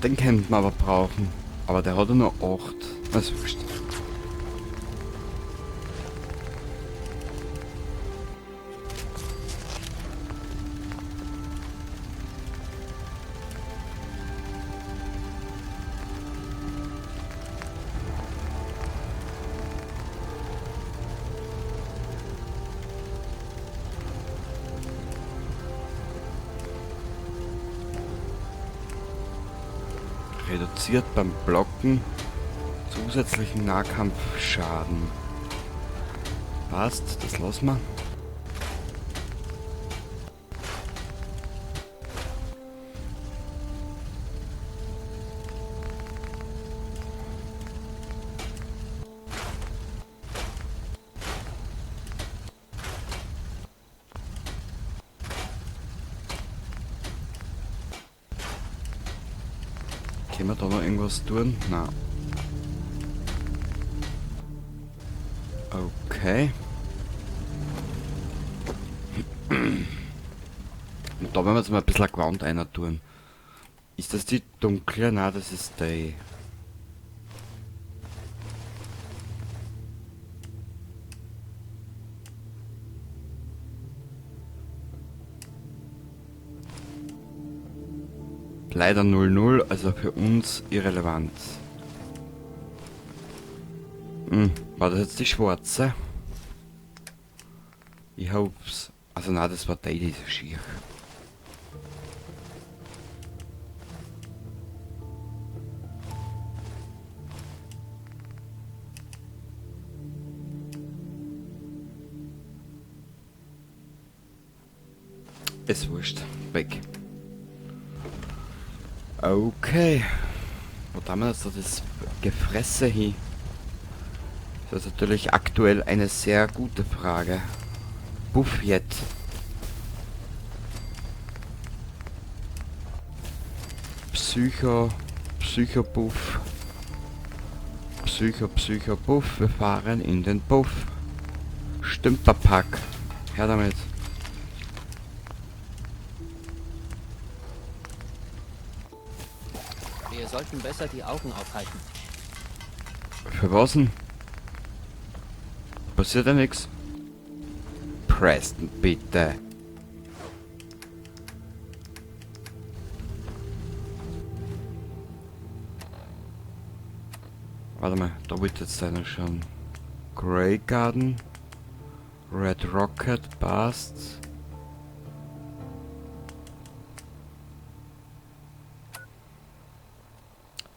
Den könnten wir aber brauchen. Aber der hat ja nur 8. Das ist wurscht. Reduziert beim Blocken zusätzlichen Nahkampfschaden. Passt, das lassen wir. Können wir da noch irgendwas tun? Nein. Okay. Und da werden wir jetzt mal ein bisschen Gewand einer tun. Ist das die dunkle? Nein, das ist die. Leider 0-0, also für uns irrelevant. War das jetzt die schwarze? Ich hoff's. Also nein, das war die, die ist schier. Ist wurscht. Weg. Okay. Wo haben wir jetzt da das Gefresse hin? Das ist natürlich aktuell eine sehr gute Frage. Buffjet. Psycho, Psycho-Buff. Psycho, Psycho-Buff. Wir fahren in den Puff. Stümperpack. Her damit. Wir sollten besser die Augen aufhalten. Für was denn? Passiert ja nix. Preston, bitte. Warte mal, da wird jetzt einer schon. Grey Garden. Red Rocket, passt.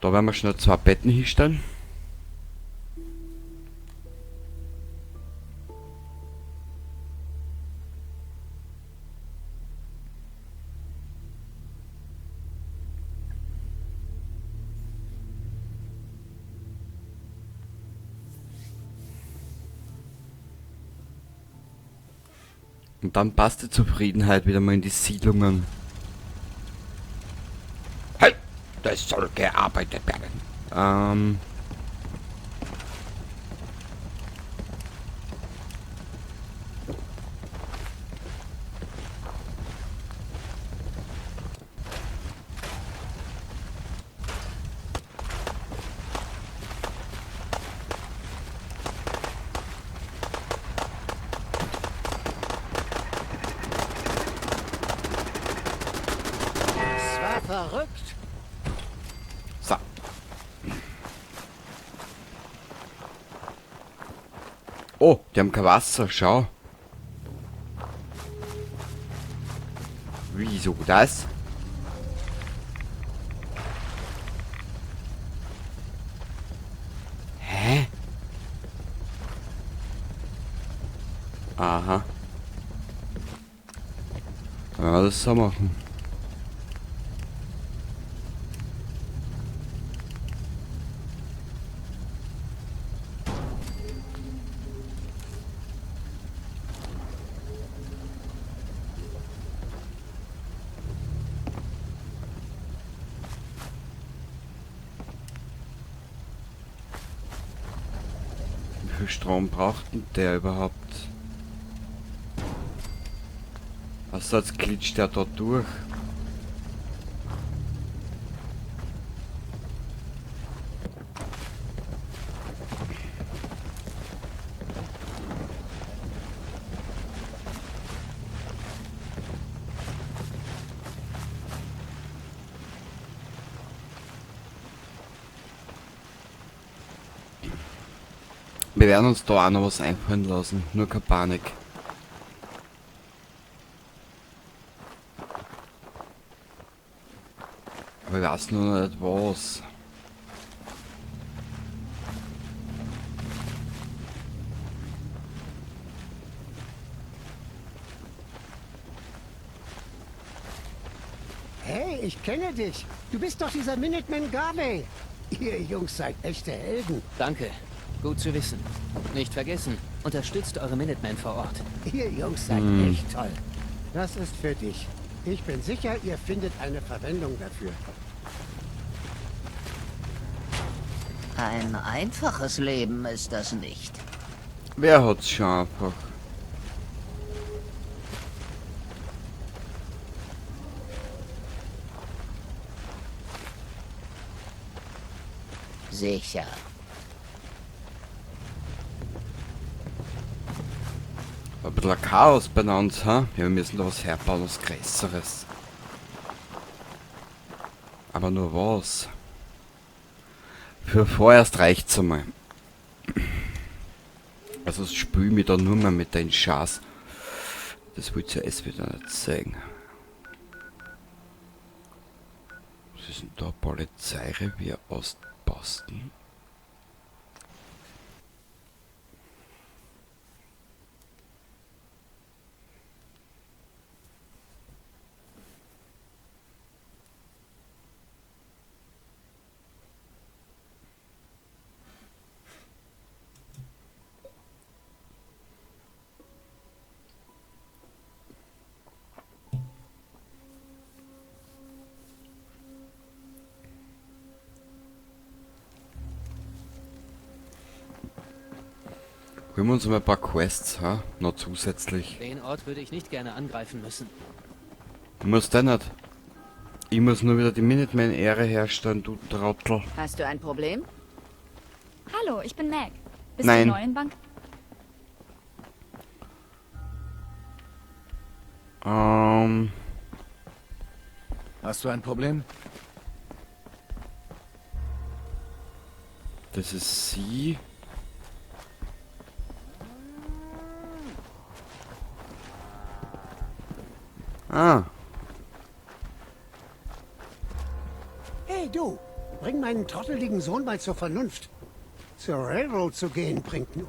Da werden wir schnell 2 Betten hinstellen. Und dann passt die Zufriedenheit wieder mal in die Siedlungen. Hey, das soll gearbeitet werden. Verrückt. So. Oh, die haben kein Wasser, schau. Wieso das? Hä? Aha. Dann werden wir das so machen. Wie viel Strom braucht denn der überhaupt? Was, jetzt glitscht der da durch? Wir werden uns da auch noch was einfallen lassen. Nur keine Panik. Aber ich weiß nur noch nicht was. Hey, ich kenne dich. Du bist doch dieser Minuteman Garvey. Ihr Jungs seid echte Helden. Danke. Gut zu wissen. Nicht vergessen, unterstützt eure Minutemen vor Ort. Ihr Jungs seid echt toll. Das ist für dich. Ich bin sicher, ihr findet eine Verwendung dafür. Ein einfaches Leben ist das nicht. Wer hat's schon einfach? Sicher. Ein bisschen ein Chaos beieinander, ha? Ja, wir müssen da was herbauen, was Größeres. Aber nur was? Für vorerst reicht's einmal. Also spül mich da nur mehr mit den Schaß. Das wollt ihr erst wieder nicht zeigen. Was ist denn da? Polizeirevier Ostposten? Holen wir uns mal ein paar Quests, ha? Noch zusätzlich. Den Ort würde ich nicht gerne angreifen müssen. Du musst eh nicht. Ich muss nur wieder die Minuteman-Ehre herstellen, du Trottel. Hast du ein Problem? Hallo, ich bin Meg. Bist Nein. du neu in Bank? Hast du ein Problem? Das ist sie. Ah, Hey du, bring meinen trotteligen Sohn mal zur Vernunft. Zur Railroad zu gehen bringt nur...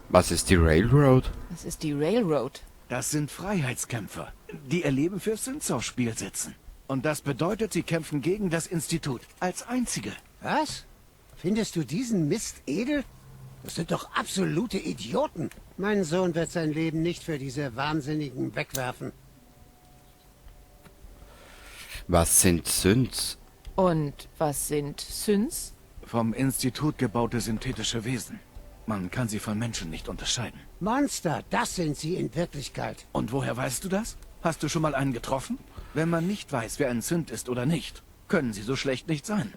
was ist die Railroad? Was ist die Railroad? Das sind Freiheitskämpfer, die ihr Leben für Synths aufs Spiel setzen. Und das bedeutet, sie kämpfen gegen das Institut. Als einzige. Was? Findest du diesen Mist edel? Das sind doch absolute Idioten. Mein Sohn wird sein Leben nicht für diese Wahnsinnigen wegwerfen. Was sind Synths? Und was sind Synths? Vom Institut gebaute synthetische Wesen. Man kann sie von Menschen nicht unterscheiden. Monster, das sind sie in Wirklichkeit. Und woher weißt du das? Hast du schon mal einen getroffen? Wenn man nicht weiß, wer ein Synth ist oder nicht, können sie so schlecht nicht sein.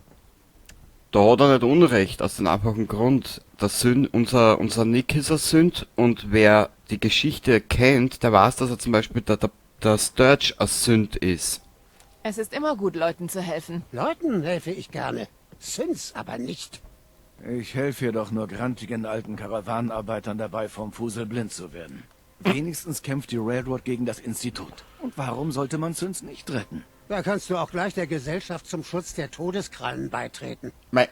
Da hat er nicht Unrecht, aus dem einfachen Grund. Der Synth, unser Nick ist ein Synth und wer die Geschichte kennt, der weiß, dass er zum Beispiel der Sturge ein Synth ist. Es ist immer gut, Leuten zu helfen. Leuten helfe ich gerne. Synths aber nicht. Ich helfe hier doch nur grantigen alten Karawanenarbeitern dabei, vom Fusel blind zu werden. Wenigstens kämpft die Railroad gegen das Institut. Und warum sollte man Synths nicht retten? Da kannst du auch gleich der Gesellschaft zum Schutz der Todeskrallen beitreten. Mei,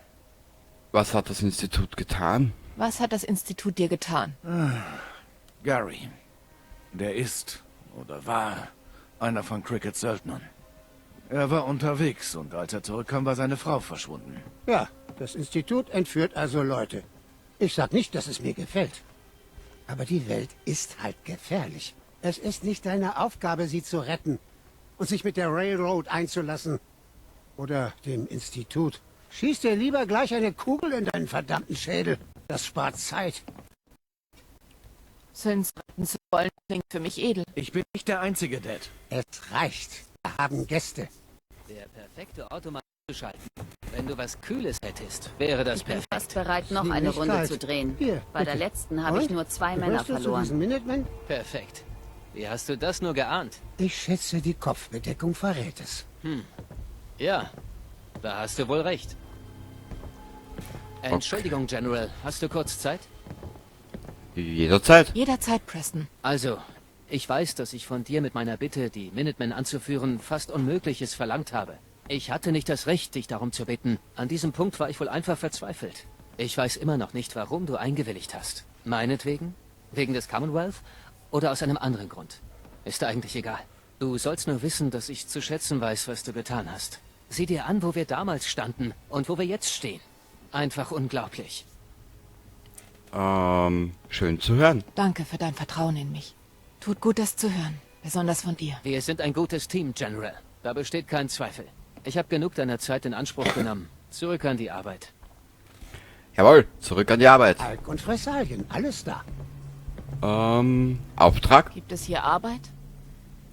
was hat das Institut getan? Was hat das Institut dir getan? Gary. Der ist, oder war, einer von Crickets Söldnern. Er war unterwegs und als er zurückkam, war seine Frau verschwunden. Ja, das Institut entführt also Leute. Ich sag nicht, dass es mir gefällt. Aber die Welt ist halt gefährlich. Es ist nicht deine Aufgabe, sie zu retten und sich mit der Railroad einzulassen. Oder dem Institut. Schieß dir lieber gleich eine Kugel in deinen verdammten Schädel. Das spart Zeit. Synths retten zu wollen, klingt für mich edel. Ich bin nicht der Einzige, Dad. Es reicht. Wir haben Gäste. Der perfekte Ort, um anzuschalten. Wenn du was Kühles hättest, wäre das Ich bin perfekt. fast bereit, noch Ziemlich eine Runde kalt. zu drehen. Hier, Bei der bitte. letzten habe ich Und? nur 2 Männer Gehörst du zu verloren. diesen Minutemen? Perfekt. Wie hast du das nur geahnt? Ich schätze, die Kopfbedeckung verrät es. Ja, da hast du wohl recht. Entschuldigung, General. Hast du kurz Zeit? Jederzeit. Jederzeit, Preston. Also, ich weiß, dass ich von dir mit meiner Bitte, die Minutemen anzuführen, fast Unmögliches verlangt habe. Ich hatte nicht das Recht, dich darum zu bitten. An diesem Punkt war ich wohl einfach verzweifelt. Ich weiß immer noch nicht, warum du eingewilligt hast. Meinetwegen? Wegen des Commonwealth? Oder aus einem anderen Grund? Ist eigentlich egal. Du sollst nur wissen, dass ich zu schätzen weiß, was du getan hast. Sieh dir an, wo wir damals standen und wo wir jetzt stehen. Einfach unglaublich. Schön zu hören. Danke für dein Vertrauen in mich. Tut gut, das zu hören. Besonders von dir. Wir sind ein gutes Team, General. Da besteht kein Zweifel. Ich habe genug deiner Zeit in Anspruch genommen. Zurück an die Arbeit. Jawohl, zurück an die Arbeit. Alk und Fressalien, alles da. Auftrag? Gibt es hier Arbeit?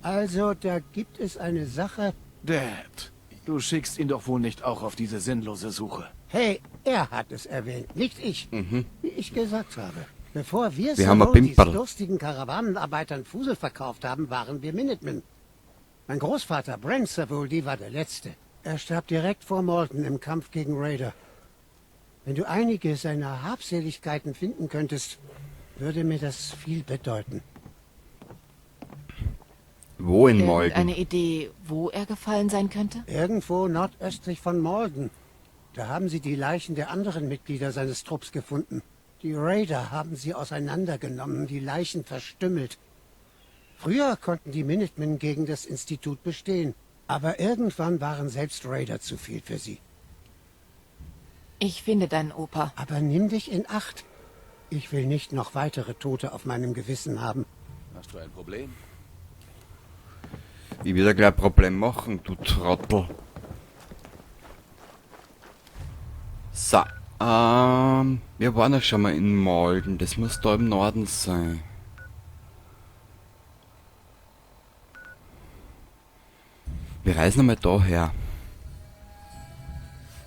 Also, da gibt es eine Sache... Dad, du schickst ihn doch wohl nicht auch auf diese sinnlose Suche. Hey, er hat es erwähnt, nicht ich. Wie ich gesagt habe. Bevor wir Wir haben ein Savuldis Pimperl. durstigen Karawanenarbeitern Fusel verkauft haben, waren wir Minutemen. Mein Großvater Brent Savoldi war der Letzte. Er starb direkt vor Malden im Kampf gegen Raider. Wenn du einige seiner Habseligkeiten finden könntest, würde mir das viel bedeuten. Wo in Malden? Irgendeine Idee, wo er gefallen sein könnte? Irgendwo nordöstlich von Malden. Da haben sie die Leichen der anderen Mitglieder seines Trupps gefunden. Die Raider haben sie auseinandergenommen, die Leichen verstümmelt. Früher konnten die Minutemen gegen das Institut bestehen. Aber irgendwann waren selbst Raider zu viel für sie. Ich finde deinen Opa. Aber nimm dich in Acht. Ich will nicht noch weitere Tote auf meinem Gewissen haben. Hast du ein Problem? Ich will da gleich ein Problem machen, du Trottel. So, wir waren ja schon mal in Malden. Das muss da im Norden sein. Wir reisen einmal da her.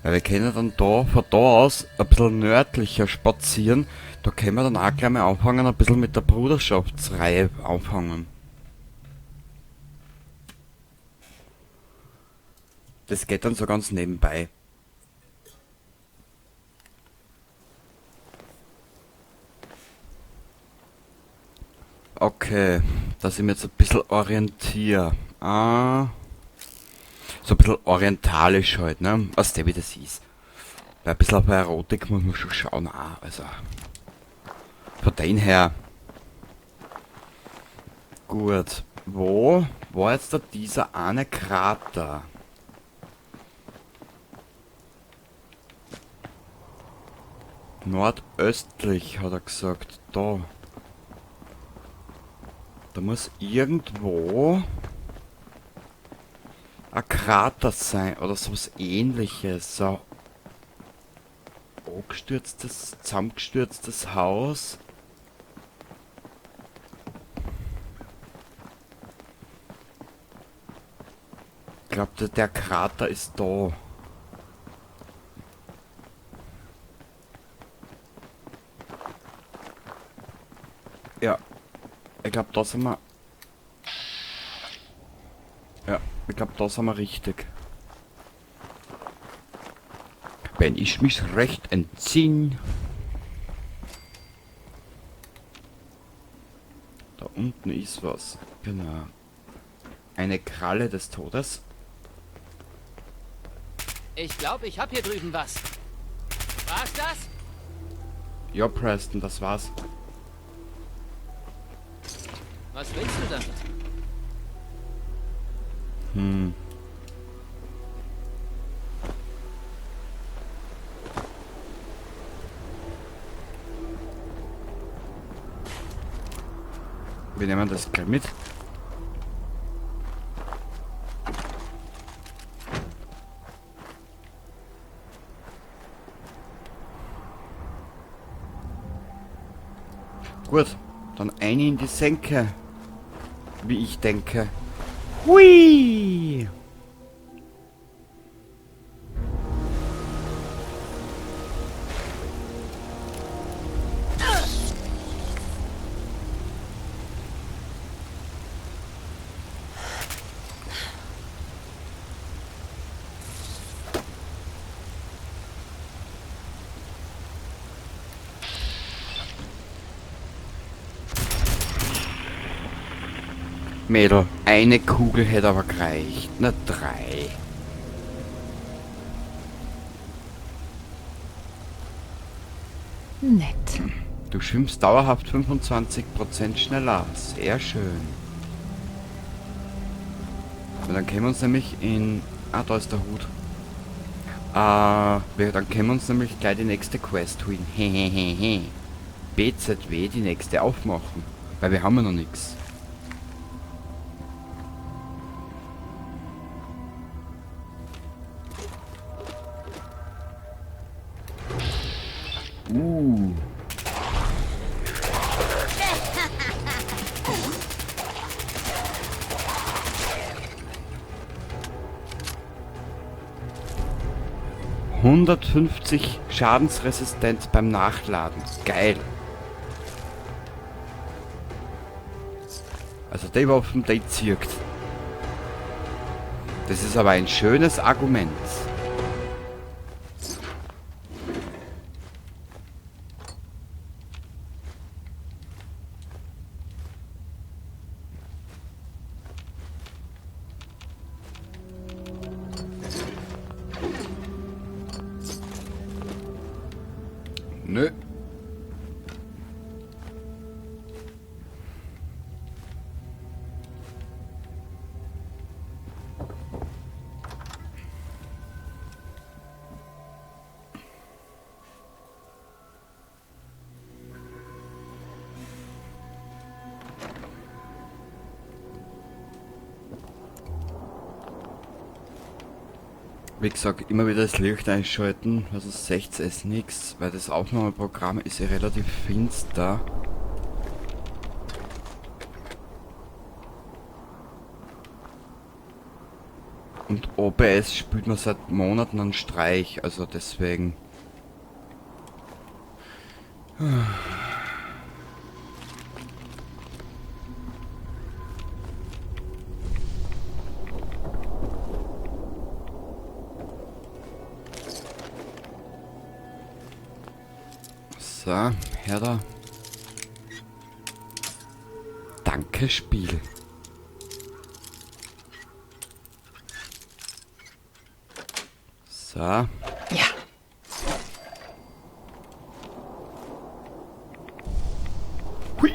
Weil wir können dann da, von da aus, ein bisschen nördlicher spazieren. Da können wir dann auch gleich mal anfangen, ein bisschen mit der Bruderschaftsreihe anfangen. Das geht dann so ganz nebenbei. Okay, dass ich mich jetzt ein bisschen orientiere. Ah, so ein bisschen orientalisch halt, ne? Was der wie das ist. Weil ein bisschen auf Erotik muss man schon schauen. Ah, also. Von dem her. Gut. Wo war jetzt da dieser eine Krater? Nordöstlich, hat er gesagt. Da. Da muss irgendwo ein Krater sein oder sowas Ähnliches. So angestürztes, zusammengestürztes Haus. Ich glaub, der Krater ist da. Ja, ich glaub, da sind wir. Ja, ich glaub, da sind wir richtig. Wenn ich mich recht entziehe. Da unten ist was. Genau. Eine Kralle des Todes. Ich glaub, ich hab hier drüben was. War's das? Ja, Preston, das war's. Was willst du damit? Wir nehmen das gleich mit. Gut, dann ein in die Senke, wie ich denke. Hui! Mädel, eine Kugel hätte aber gereicht. Na, 3. Nett. Du schwimmst dauerhaft 25% schneller. Sehr schön. Und dann können wir uns nämlich in... Ah, da ist der Hut. Dann können wir uns nämlich gleich die nächste Quest holen. Hehehehe. BZW die nächste aufmachen. Weil wir haben ja noch nix. 150 Schadensresistenz beim Nachladen. Geil. Also die Waffen, die zirkt. Das ist aber ein schönes Argument. Nö. Wie gesagt, immer wieder das Licht einschalten, weil sonst seht's es nix, weil das Aufnahmeprogramm ist ja relativ finster. Und OBS spielt man seit Monaten einen Streich, also deswegen. So, her da. Danke, Spiel. So. Ja. Hui.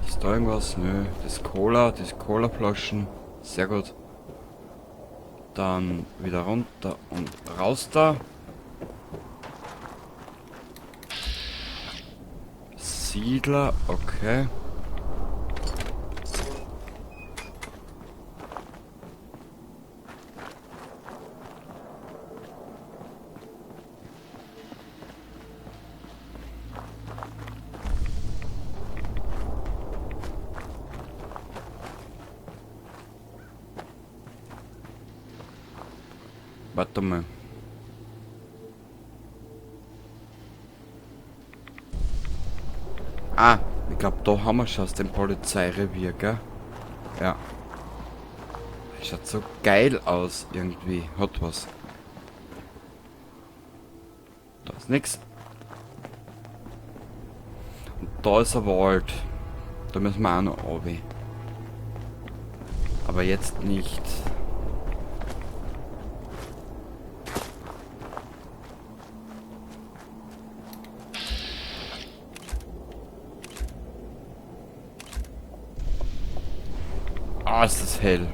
Ist da irgendwas? Nö. Das Cola, das Cola-Flaschen. Sehr gut. Dann wieder runter und raus da. Siedler, okay. Warte mal. Ah, ich glaub, da haben wir schon aus dem Polizeirevier, gell? Ja. Schaut so geil aus, irgendwie. Hat was. Da ist nix. Und da ist ein Wald. Da müssen wir auch noch runter. Aber jetzt nicht. Ah, ist das hell.